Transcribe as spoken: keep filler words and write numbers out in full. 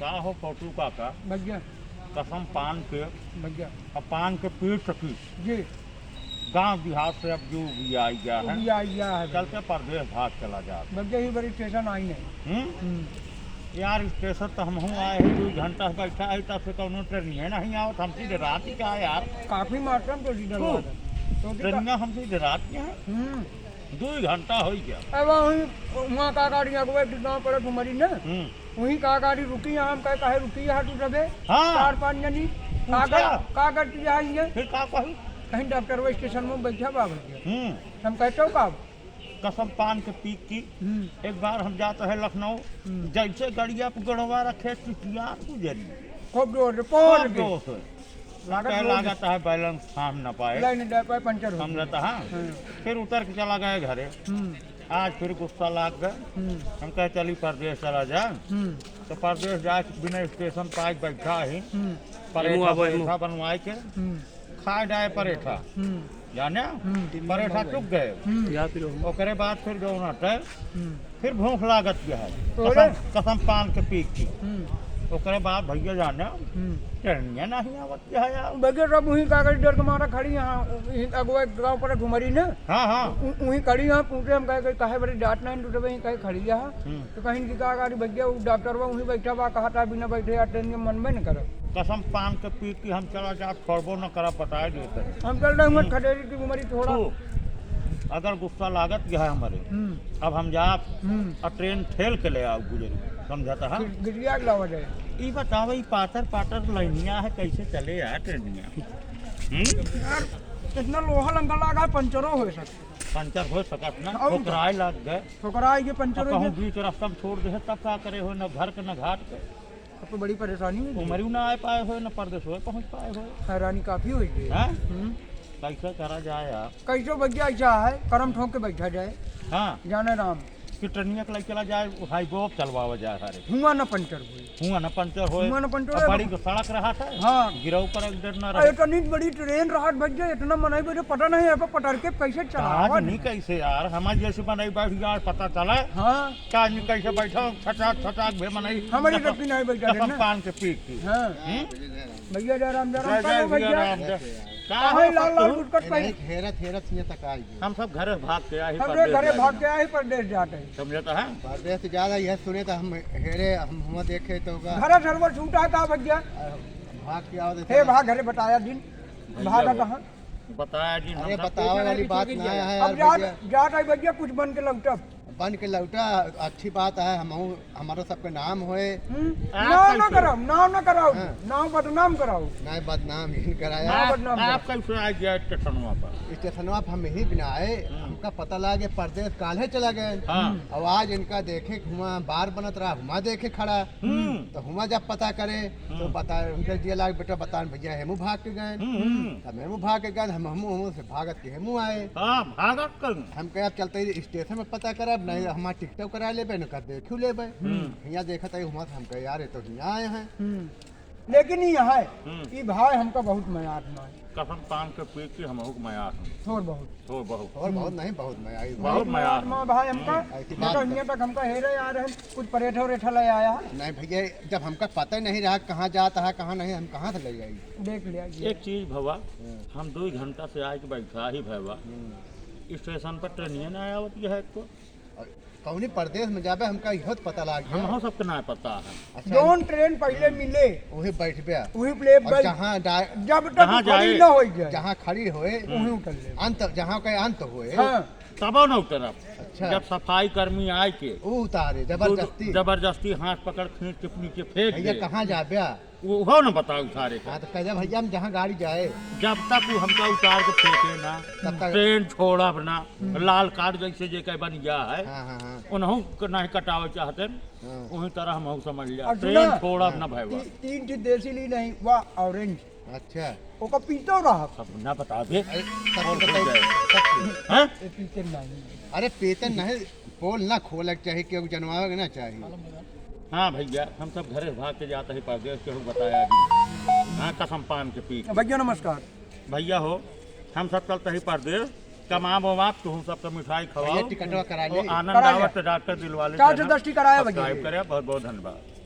का हो पौटू काका? भैया। कसम पान के। भैया। अब पान के पीस सकी। जी। गाँव देहात से अब जो भी आई गया है, वो भी आई गया है। चलते परदेस भाग चला जात। भैया, ही बड़ी स्टेशन आई नहीं। हम्म? हम्म। यार, स्टेशन तो हमहूँ आए हैं, दो घंटा से बैठा है, तब से कौनो ट्रेन ही नहीं आवत, हम सीधे रात ही का यार। काफी मात्रा में तो लीडर तू, वाला। तो भी का- ट्रेनिया हम सीधे रात के हैं। हम्म। दो घंटा हो गया। अब वहीं, वहाँ का गाड़ी अगुआ एक गाँव पड़त हमारी ना। हम्म। वहीं का गाड़ी रुकी, हम कहे, "काहे रुकी है तू सबे?" हाँ। चार पाँच जनी। पूछा। का कर, का करती है ये? फिर का कहू? कहीं डॉक्टर वो स्टेशन में बैठा बा भैया। हम्म। हम कहते हो का? कसम पान के पी की। हम्म। एक बार हम जाते हैं लखनऊ, हम्म। जैसे गड़िया पे गड़वा रखे, चुटिया गुजरी। खूब जोर से, खूब जोर से। लागत कहे जोर लागत है बैलेंस थाम न पाए। लाइन दे पाए, पंचर हो समझता गया। हाँ। हाँ। फिर उतर के चला गए घरे। हम्म। आज फिर गुस्सा लाग गए। हम्म। हम कहे चली परदेस चला जाए। हम्म। तो परदेस जाए के बिना स्टेशन पाए बैठा ही। हम्म। परेठा, एमू आबो, एमू। परेठा बनवाए के। हम्म। खाए जाए परेठा। हम्म। जाने? हम्म। परेठा चुक गए। हम्म। या फिर हम ओकरे बाद फिर जो ना हम्म। फिर भूख लागत गया है। तोरे? कसम, कसम पान के पी की। हम्म। ओकरे बाद भैया जाने, हम्म। ट्रेनिया नहीं आवत गया है यार। भैया सब वहीं का गाड़ी डर के मारा खड़ी यहाँ, वहीं अगुआ गाँव पर घुमरी ने। हाँ, हाँ। उ-, वहीं खड़ी यहाँ, पूछे हम कहे, "काहे बड़ी डांट नहीं टूटे, वहीं कहे खड़ी यहाँ।" हम्म। तो कहीं की का गाड़ी भैया, वो डॉक्टर वो वहीं बैठा बा, कहा था, "बिना बैठे यार ट्रेन में मन में न करब।" कसम पान के पी की हम चला जाब, छोड़बो न करब, बताए देते हैं। हम चल रहे हैं, हम्म। खदेरी की घुमरी छोड़ा। तू, अगर गुस्सा लागत गया है हमारे, हम्म। अब हम जाब हम्म। और ट्रेन ठेल के ले आओ गुजरी, समझता है? गिर-, गिरिया के लावा जाए। ई बताओ, ई पातर पातर लाइनिया है, कैसे चले यार ट्रेनिया? हम्म? यार, इतना लोहा लंका लगा है, पंचरो हो सकता। पंचर हो सकत ना, और ठोकराए लग गए। ठोकराए के पंचर अब हो कहूँ गए। बीच रास्ता में छोड़ दे, तब का करे हो, न घर के, न घाट के। अब तो बड़ी परेशानी हो गई। उमरियो ना आ पाए हो, न परदेस हो पहुँच पाए हो। हैरानी काफी हो गई। हैं? हम्म। कैसे करा जाए यार? कैसे भैया ऐसा है, करम ठोक के बैठा जाए। हाँ। जाने राम। कि ट्रेनिया के लगे चला जाए, हाई गो चलवावा जाए सारे। हुआ ना पंचर हुई। हुआ ना पंचर होए। हुआ ना पंचर अब होए। बड़ी तो सड़क रहा था। हाँ। गिरौ पर एक डर ना अरे रहे। इतनी बड़ी ट्रेन रहा भैया, इतना मनई बैठे, पता नहीं है, पटर के कैसे चला आज हुआ नहीं नहीं। कैसे यार, हमारे जैसे मनई बैठ गया, पता चला। हाँ। का नहीं कैसे बैठा, छटाक, छटाक भी मनई। हमारी जब गलती नहीं बैठा कसम रे ना। पान के पी की। हाँ। हम्म? भैया जय राम, जय राम, जय, जय कहो भैया। राम, जय। का कहाँ हो लाल लाल पत्तू? गुटकट ए, पे? नहीं, हेरत, हेरत हियाँ तक आ गए। हम सब घरे भाग के आए ही हमरे परदेस घरे जाए भाग के ना। आए ही परदेस जाते हैं। समझता है? परदेस ज्यादा यह सुने तो हम हेरे, हम हुआँ देखे तो का घरे सरवर छूटा था भैया। आ, भाग के आओ तो हे चला। भाग घरे बताया दिन। भैया भागा हो। कहाँ? बताया दिन अरे हम सब बतावे वाली बात ना है यार अब जात, भैया। जात है भैया कुछ बन के लौटब। बन के लौटा, अच्छी बात है, हमहू, हमारो सबके नाम होए। हम्म, आप नाम ना कैसे? कराओ, नाम ना कराओ, हाँ। नाम बदनाम कराओ। नहीं, बदनाम ही कराया। नाम आप, बदनाम आप कराओ। कैसे आ गया स्टेशनवा पर? स्टेशनवा पर हम ही बिना आए, हम्म। हमका पता लगा कि परदेस काल्हे चला गए। हाँ। अब आज इनका देखे कि हुआँ बार बनत रहा, हुआँ देखे खड़ा। हम्म। तो हुआँ जब पता करे, तो हम्म। बता, उनके जिया लाग, "बेटा बता भैया, हेमू भाग के गए।" हम्म, हम्म। तब हेमू भाग के गए, हम, हम, हम से भागत के हेमू आए। हाँ, भागत कर। हम कहे, "अब चलते ही स्टेशन में पता करब, नहीं हम्म। हमार टिकटो करा लेबे, न कर देखियो लेबे।" हम्म। हियाँ देखत है हुआँ से हम कहे, "यार, ये तो हियाँ आए हैं।" हम्म। लेकिन ये है, हम्म। ये भाई हमका बहुत मयार मारे। कसम पान के पी के हमहू के मयार हैं। थोड़ बहुत। थोड़ बहुत। थोड़ बहुत हम्म। नहीं, बहुत मयार। बहुत बहुत मयार। मार भाई हमका, हम्म। ऐसी बात तो नहीं। हियाँ तक हमका हेरे आ रहे हैं, कुछ परेठा उरेठा ले आया है। नहीं भैया, जब हमका पता ही नहीं रहा कहाँ जाता है, कहाँ नहीं, हम कहाँ से ले जाएंगे? देख लिया ये। एक चीज भवा, हम्म। हम दो घंटा से आए के बैठा ही भवा। हम्म। स्टेशन पर ट्रेनिया ना आवत है एक तो। और कौनी परदेस में जाबे, हमका इहो तो पता लाग गया। हमहू सबके ना पता है। अच्छा। जौन ट्रेन पहिले हम्म। मिले, वही बैठबे। वही प्ले और बस जहाँ डाय-, जब तक जहाँ खड़ी जाए। ना होई जाए। जहाँ खड़ी होए, हम्म। वहीं उतर ले। अंत, जहाँ के अंत होए। हाँ। तबो न उतरब। अच्छा। जब सफाई कर्मी आए के ऊ उतारे, जबरदस्ती। जबरदस्ती हाथ पकड़ खींच के नीचे फेंक भैया, दे। कहाँ जाबे? वो, वो न बताओ सारे का। हाँ, तो कह दे भैया, हम जहाँ गाड़ी जाए। जब तक वो हमका उतार के फेंके ना, तब तक ट्रेन छोड़ब ना, हम्म। लाल कार्ड जैसे जे के बन गया है, हाँ, हाँ, हाँ। उन्हों को नहीं कटावे चाहते, हाँ। वही तरह हम समझ लिया, और ट्रेन सुना, छोड़ब ना भाई, वाह। ती-, तीन चीज देसी ली नहीं, वाह, ऑरेंज। अच्छा। ओका पीतो रहा। सब ना बता दे। अरे, सब और बताइए, हो जाए। सब चीज। हाँ? ये पीते नहीं। अरे, पीते नहीं, पोल ना खोले के चाही, केहू जनवावे के ना चाही। हाँ भैया, हम सब घरे भाग के जाते ही परदेस, केहू बताया नहीं। हाँ, कसम पान के पी के। भैया नमस्कार। भैया हो, हम सब चलते ही परदेस, कमाब वमाब, तुहूँ सबके मिठाई खवाओ। भैया, टिकटवा करा और ले। आनंद करा ले। आवत तो डॉक्टर दिलवाले चार सौ दस टी कराया भैया। सब्सक्राइब करे, बहुत बहुत धन्यवाद।